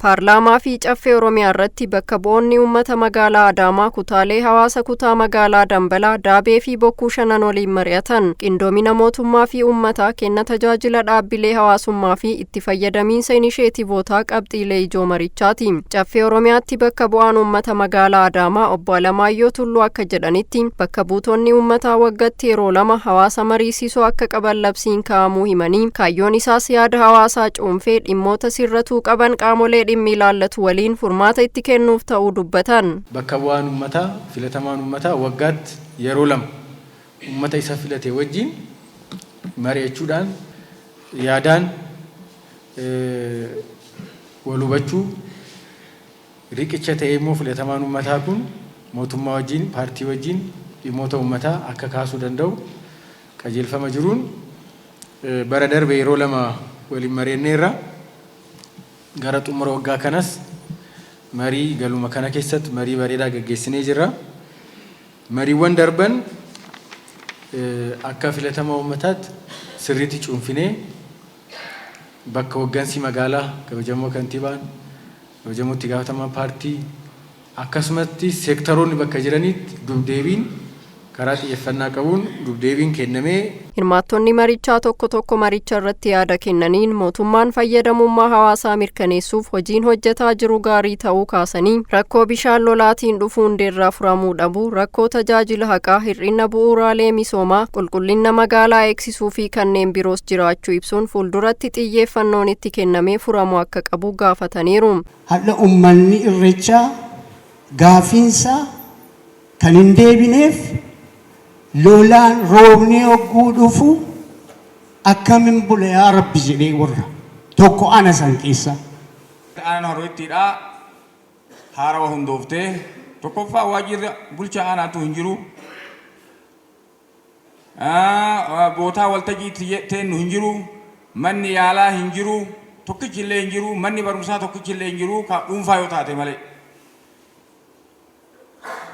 Paarlaamaa fi Caffee Oromiyaa irratti bakka bu'oonni uummata magaalaa Adaamaa kutaalee hawaasa kutaa magaalaa Dambalaa, Daabee fi Bokkuu Shanan waliin mari'atan. Qindoomina mootummaa fi uummataa, kenna tajaajila dhaabbilee hawaasummaa fi itti fayyadamiinsa inisheetivootaa qabxiilee ijoo marichaati. Caffee Oromiyaatti bakka bu'aan uummata magaalaa Adaamaa Obbo Alamaayyoo Tulluu akka jedhanitti, bakka buutonni uummataa waggatti yeroo lama hawaasa mariisisuu akka qaban labsiin kaa'amuu himanii, kaayyoon isaas yaada hawaasaa cuunfee dhimmoota sirratuu qaban qaamolee dhimmi ilaallatu waliin furmaata itti kennuuf ta'uu dubbatan. Bakka bu'aan uummataa, filatamaan uummataa, waggaatti yeroo lama uummata isa filate wajjin mari'achuudhaan yaadaan wal hubachuu, riqicha ta'ee immoo filatamaan uummataa kun mootummaa wajjin, paartii wajjin dhimmoota uummataa akka kaasuu danda'u qajeelfama jiruun bara darbe yeroo lama waliin mari'anneerra. Gara xumura waggaa kanas marii galuma kana keessatti marii bareedaa gaggeessinee jirra. Mariiwwan darban akka filatama uummataatti sirriitti cuunfinee bakka hoggansi magaalaa, kabajamoo kantiibaan, kabajamoo itti gaafatamaa paartii, akkasumatti seektaroonni bakka jiranitti dubdeebiin karaa xiyyeeffannaa qabuun dubdeebiin kennamee. Hirmaattonni marichaa tokko tokko maricha irratti yaada kennaniin, mootummaan fayyadamummaa hawaasaa mirkaneessuuf hojiin hojjetaa jiru gaarii ta'uu kaasanii, rakkoo bishaan lolaatiin dhufuu hundeerraa furamuu dhabu, rakkoo tajaajila haqaa, hir'ina bu'uuraalee misoomaa, qulqullina magaalaa eegsisuu fi kanneen biroos jiraachuu ibsuun, fuulduratti xiyyeeffannoon itti kennamee furamuu akka qabu gaafataniiru. Hadha uummanni Irreechaa gaafiinsaa kan hin deebineef, lolaan roobni hogguu dhufu akkamin bula yaa Rabbi jedhee warra tokko ana san keessa. Aanaan Horreettiidha haarawa hundooftee, tokkoffaa waajjirri bulchaa aanaatu hin jiru. Bootaa waltajjii teennu hin jiru. Manni yaalaa hin jiru. Tokkichi illee hin jiru. Manni barumsaa tokkichi illee hin jiru. Ka dhuunfaa yoo taate malee.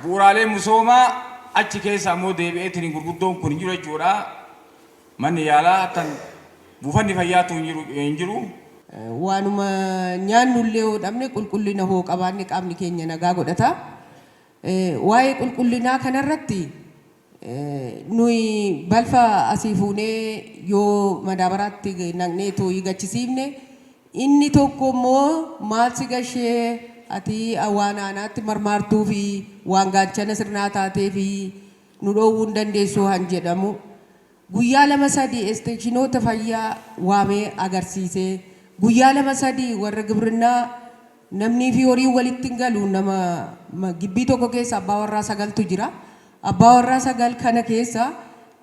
Bu'uuraalee misoomaa achi keessa ammoo deebi'eetiin gurguddoon kun hin jiru jechuudha. Manni yaalaa tan buufanni fayyaatu hin jiru. Waanuma nyaannu illee hoo dhabne, qulqullina hoo qabaanne, qaamni keenya nagaa godhata. Waa'ee qulqullinaa kanarratti, nuyi balfa asii fuunee yoo madaabaraatti naqnee tooyii gachisiifne, inni tokko immoo maal si gashee, ati waan aanaatti marmaartuu fi waan gaachana sirnaa taatee fi nu dhoowwuu hin dandeessu han jedhamu. Guyyaa 2 3 esteeshinoota fayyaa waamee agarsiisee, guyyaa 2 3 warra gibrinnaa, namnii fi horiin walitti hin galu. Nama gibbii tokko keessa abbaa warraa sagaltu jira. Abbaa warraa sagal kana keessa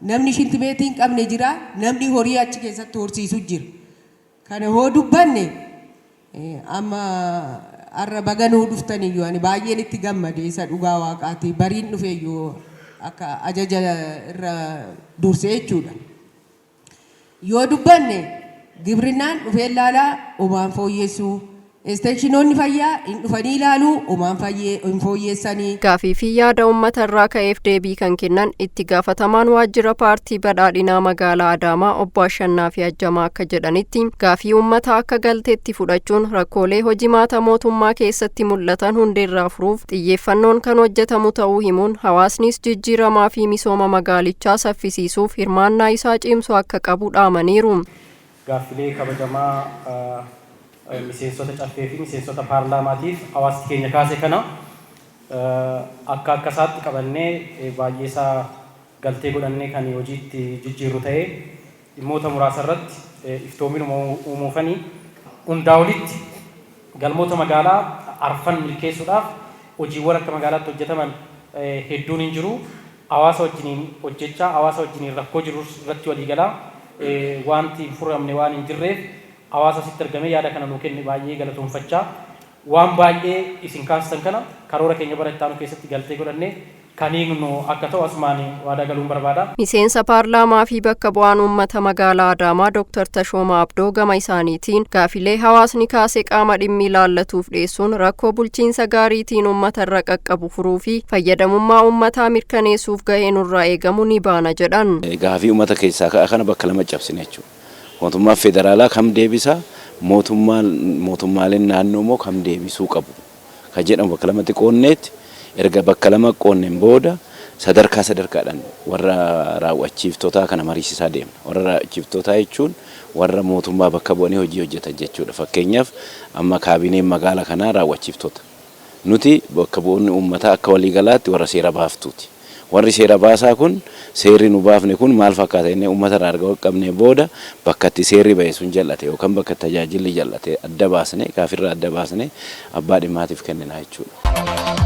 namni shintimeetii hin qabne jira, namni horii achi keessatti horsiisu jira. Kana hoo dubbanne, amma har'a baga nuu dhuftaniyyuu, ani baay'een itti gammade. Isa dhugaa Waaqaati, bariin dhufeeyyuu akka ajaja irra dursee jechuudha. Yoo dubbanne, gibrinnaan dhufee ilaalaa homaan fooyyessuu, esteeshinoonni fayyaa hin dhufanii ilaaluu homaan hin fooyyessanii. Gaafii fi yaada uummata irraa ka'eef deebii kan kennan itti gaafatamaan waajjira Paartii Badhaadhinaa magaalaa Adaamaa Obbo Ashannaa fi Ajjamaa akka jedhanitti, gaafii uummata akka galteetti fudhachuun rakkoolee hojimaata mootummaa keessatti mul'atan hundeerraa furuuf xiyyeeffannoon kan hojjetamu ta'uu himuun, hawaasnis jijjiiramaa fi misooma magaalichaa saffisiisuuf hirmaannaa isaa cimsuu akka qabu dhaamaniiru. Gaaffilee kabajamaa miseensota Caffee fi miseensota paarlaamaatiif hawaasni keenya kaase kana akka akka isaatti qabannee, baay'ee isaa galtee godhannee kan hojiitti jijjiirru ta'ee, dhimmoota muraasa irratti iftoominuma uumuufanii, hundaa olitti galmoota magaalaa arfan milkeessuudhaaf hojiiwwan akka magaalaatti hojjetaman hedduun hin jiru. Hawaasa wajjiniin hojjechaa, hawaasa wajjiniin rakkoo jiru irratti waliigalaa, wanti hin furamne waan hin jirreef, hawaasa asitti argamee yaada kana nuu kenne baay'ee galatoonfachaa, waan baay'ee isin kaastan kana karoora keenya bara itti aanu keessatti galtee godhannee kan hiiknu akka ta'u asumaan waadaa galuun barbaada. Miseensa paarlaamaa fi bakka bu'aan uummata magaalaa Adaamaa Dr. Tashooma Abdoo gama isaaniitiin, gaafilee hawaasni kaase qaama dhimmi ilaallatuuf dhiyeessuun rakkoo bulchiinsa gaariitiin uummata irra qaqqabu furuu fi fayyadamummaa uummataa mirkaneessuuf gahee nurraa eegamu ni baana jedhan. Gaafii uummata keessaa ka'a kana bakka lama cabsine jechuudha. Mootummaan federaalaa kam deebisa? Mootummaan mootummaaleen naannoo immoo kam deebisuu qabu ka jedhamu bakka lamatti qoonneetti, erga bakka lama qoonneen booda sadarkaa sadarkaadhaan warra raawwachiiftotaa kana mariisisaa deemna. Warra raawwachiiftotaa jechuun warra mootummaa bakka bu'anii hojii hojjetan jechuudha. Fakkeenyaaf, amma kaabineen magaala kanaa raawwachiiftota. Nuti bakka bu'oonni uummataa akka waliigalaatti warra seera baaftuuti. Warri seera baasaa kun seerri nu baafne kun maal fakkaata jennee uummata irraa erga qabnee booda, bakka itti seerri bahe sun jal'ate yookaan bakka tajaajilli jal'ate adda baasne, gaafirraa adda baasne abbaa dhimmaatiif kennina jechuudha.